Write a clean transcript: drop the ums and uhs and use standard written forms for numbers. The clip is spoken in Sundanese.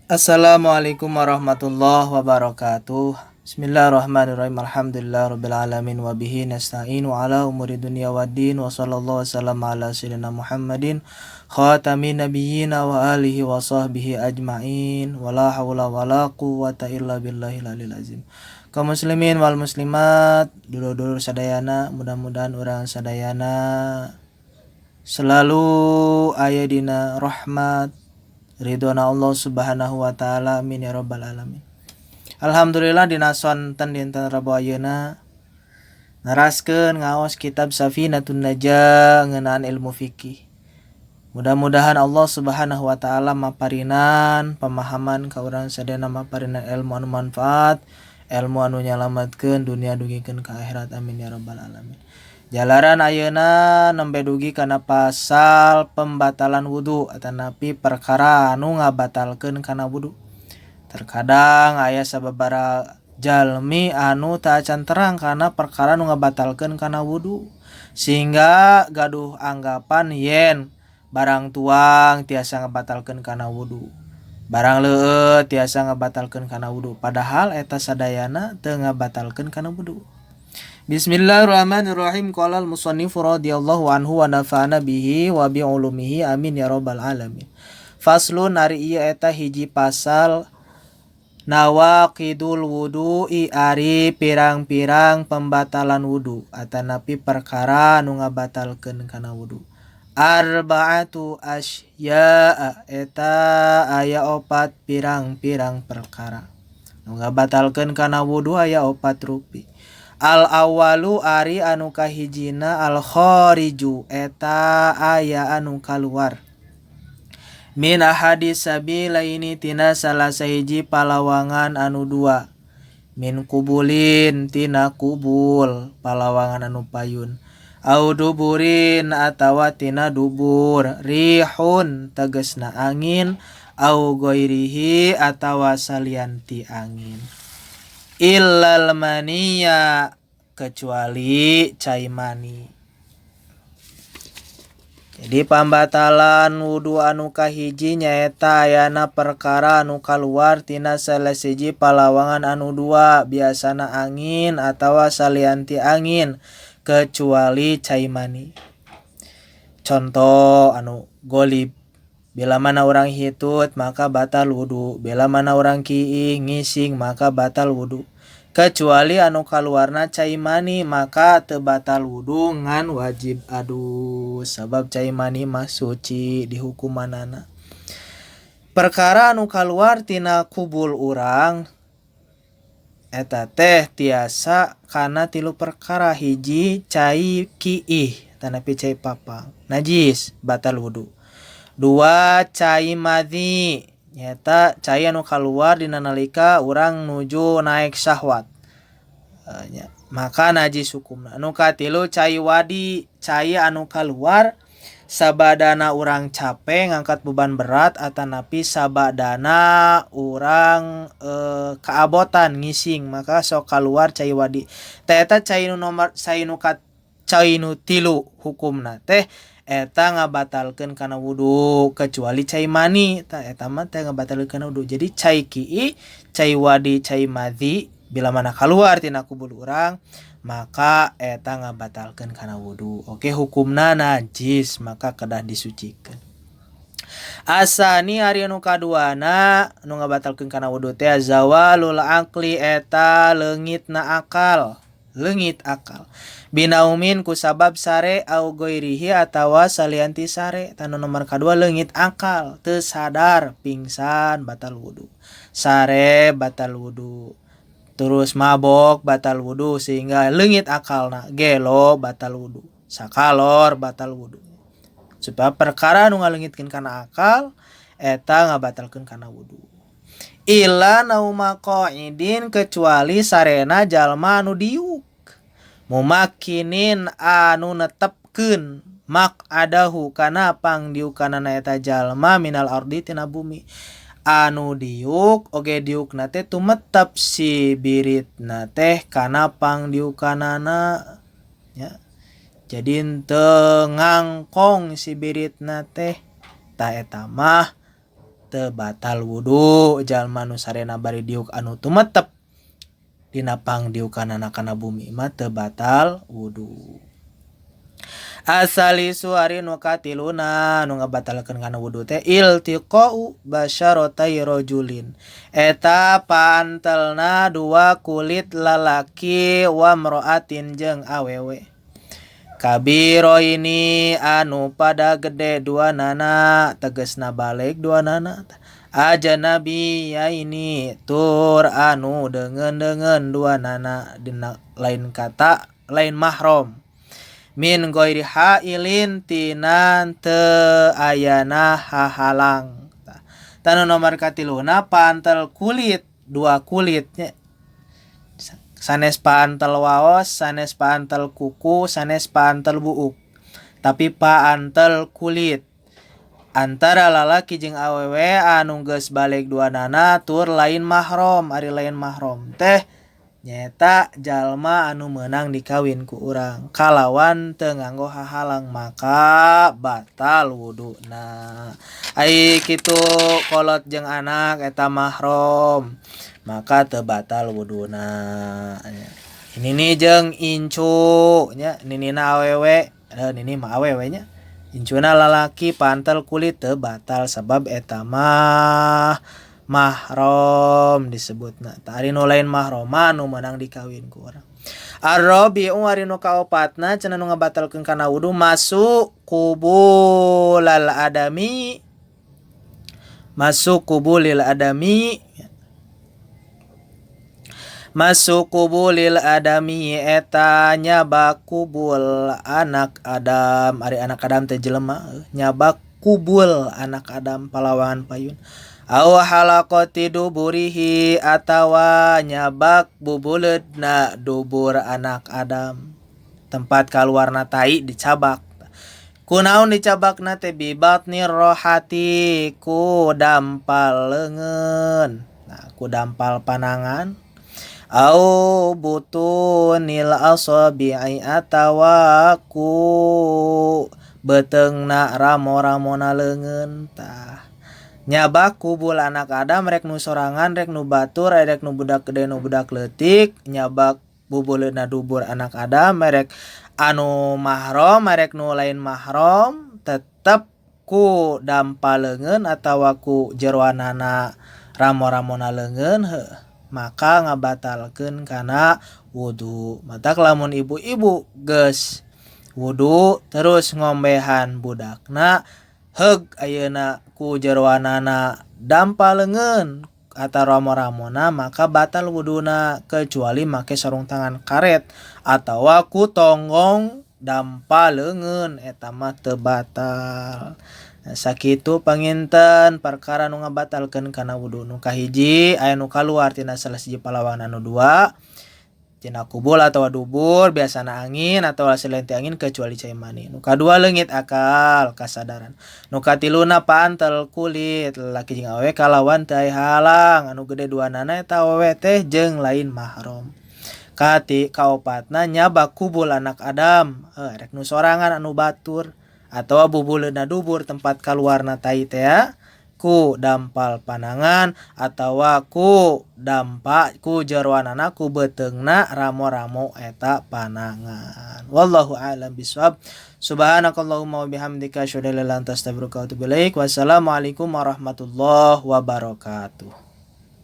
Assalamualaikum warahmatullahi wabarakatuh. Bismillahirrahmanirrahim. Alhamdulillah rabbil alamin wa bihi nasta'in wa ala umuri dunya waddin wa sallallahu wasallam ala sayyidina Muhammadin khatamin nabiyyin wa alihi wa sahbihi ajmain wa la haula wa la quwwata illa billahil aliyil azim. Kaum muslimin wal muslimat, dulur-dulur sadayana, mudah-mudahan urang sadayana selalu aya dina rahmat ridhona Allah Subhanahu wa taala, amin ya rabbal alamin. Alhamdulillah, dina sonten dinten Rebo ayeuna neraskeun ngaos kitab Safinatun Najah ngeunaan ilmu fikih. Mudah-mudahan Allah Subhanahu wa taala maparinan pemahaman ka urang sadayana, maparinan ilmu anu manfaat, ilmu anu nyalametkeun dunia dugikeun ka akhirat, amin ya rabbal alamin. Jalaran ayeuna nembe dugi kana pasal pembatalan wudu atanapi perkara anu ngabatalkeun kana wudu. Terkadang aya sababaraha jalmi anu teu acan terang kana perkara nu ngabatalkeun kana wudu, sehingga gaduh anggapan yen barang tuang tiasa ngabatalkeun kana wudu, barang leueut tiasa ngabatalkeun kana wudu, padahal eta sadayana teu ngabatalkeun kana wudu. Bismillahirrahmanirrahim. Qala al-musannif radhiyallahu anhu wa nafa'ana bihi wa bi ulumihi, amin ya rabbal alamin. Faslun, ari ieu eta hiji pasal. Nawaqidul wudu'i, ari pirang-pirang pembatalan wudu atanapi perkara anu ngabatalkeun kana wudu. Arba'atu asya'a, eta aya opat pirang-pirang perkara nu ngabatalkeun kana wudu, aya opat rupi. Al awalu, ari anu kahijina, al khariju, eta aya anu kaluar, min ahadi sabilaini, tina salah sahiji palawangan anu dua, min qubulin, tina kubul, palawangan anu payun, au duburin, atawa tina dubur, rihun, tegesna angin, au ghairihi, atawa salian ti angin, illal maniya, kecuali cai mani. Jadi pambatalan wudu anu kahiji nyaeta ayana perkara anu kaluar tina salah siji palawangan anu dua, biasana angin atawa salian ti angin, kecuali cai mani. Contoh anu ghalib, bila mana orang hitut maka batal wudu, bila mana orang kiih, ngising, maka batal wudu, kecuali anu kaluarna cai mani, maka teu batal wudu ngan wajib adus, sabab cai mani mah suci dihukumanana. Perkara anu kaluar tina kubul urang eta teh tiasa kana tilu perkara. Hiji, cai kiih tanapi cai papang, najis, batal wudu. Dua, cai madzi, nyaeta cai anu kaluar dina nalika urang nuju naek syahwat nya, maka najis hukumna. Anu katilu, cai wadi, cai anu kaluar sabadana urang capek ngangkat beban berat atanapi sabadana urang kaabotan ngising, maka sok kaluar cai wadi. Tah, eta cai nu nomor cai nu kat cai nu tilu hukumna teh eta ngabatalkeun kana wudu, kecuali cai mani. Tah, eta mah teh ngabatalkeun kana wudu. Jadi cai kiih, cai wadi, cai madzi, bila mana kaluar tina kubul urang, maka eta ngabatalkeun kana wudu. Oke, hukumna najis, maka kedah disucikeun. Asani, ari anu kaduana anu ngabatalkeun kana wudu teh, zawalul aqli, eta leungitna akal, leungit akal, binaumin, ku sabab sare, au ghairihi, atawa salian ti sare. Tah, nu nomor kadua leungit akal, teu sadar, pingsan, batal wudu. Sare batal wudu, terus mabok batal wudu sehingga leungit akalna, gelo batal wudu, sakalor batal wudu, sebab perkara nu ngaleungitkeun kana akal eta ngabatalkeun kana wudu. Illa nauma qa'idin, kecuali sarena jalma anu diuk, mumakkinin, anu netepkeun, maq'adahu, kana pangdiukanana eta jalma, minal ardi, tina bumi. Anu diuk oge diukna teh tumetep si biritna teh kana pangdiukanana nya, jadi teu ngangkong si biritna teh. Tah, eta mah teu batal wudu jalma nu sarena bari diuk anu tumetep dina pangdiukanana kana bumi mah teu batal wudu. Asalisu ari nu katiluna nu ngabatalkeun kana wudu teh iltiqa'u basyaratai rajulin eta paantelna dua kulit lalaki wa mroatin jeung awewe kabiroini anu pada gede dua nana tegesna balik dua nana ajnabiyaini tur anu deungeun-deungeun dua nana dina lain kata lain mahram min ghairi hailin tina teu ayana hahalang. Tanu nomor katiluna paantel kulit dua kulitnya sanes paantel waos sanes paantel kuku sanes paantel buuk tapi paantel kulit antara lalaki jeung awewe anu geus balik dua nana tur lain mahram ari lain mahram teh nyaeta jalma anu meunang dikawin ku urang kalawan teu nganggo hahalang maka batal wuduna. Ai kitu kolot jeung anak eta mahram maka teu batal wuduna. Nini jeung incu nya ninina awewe nini mah awewe nya incuna lalaki pantel kulit teu batal sabab eta mah mahram disebutna. Tah ari nu lain mahram nu meunang dikawin ku urang. Ar-rabi'u ari nu kaopatna cenah nu ngabatalkeun kana wudu masuk kubulal adami masuk kubulil adami masuk kubulil adami eta nyabak kubul anak Adam ari anak Adam teh jelema nyabak kubul anak Adam palawangan payun aw halaqati duburihi atawa nyabak bubuleudna dubur anak Adam tempat kaluarna tai dicabak kunaon dicabakna teh bibatnir rohati ku dampal leungeun nah ku dampal panangan au butunil asabi'i atawa ku beuteungna ramo-ramona leungeun tah nyabak kubul anak Adam rek nu sorangan rek nu batur rek nu budak gede nu budak leutik nyabak bubuleuna dubur anak Adam rek anu mahram rek nu lain mahram tetep ku dampal leungeun atawa ku jeroanana ramo-ramona leungeun heuh maka ngabatalkeun kana wudu. Matak lamun ibu-ibu geus wudu terus ngombehan budakna heug ayeuna ku jeroanana dampal leungeun atau ramo-ramona maka batal wuduna kecuali make sarung tangan karet atawa ku tonggong dampal leungeun eta mah teu batal. Sakitu panginten perkara nu ngabatalkeun kana wudu. Nu kahiji aya nu kaluar tina salah siji palawangan anu dua tina kubul atawa dubur biasana angin atawa selain ti angin kecuali cai mani. Nu kadua leungit akal kasadaran. Nu katiluna paantel kulit lalaki jeung awewe kalawan teu aya halang anu gede duanana eta awewe teh jeung lain mahram. Kati kaopatna nyabak kubul anak Adam rek nu sorangan anu batur atawa bubuleuna dubur tempat kaluarna tai teh ku dampal panangan atawa ku dampa ku jeroanana ku beuteungna ramo-ramo eta panangan. Wallahu a'lam bishawab. Subhanakallahumma wa bihamdika asyhadu an la ilaha illa anta astaghfiruka wa atubu ilaik. Wassalamualaikum warahmatullahi wabarakatuh.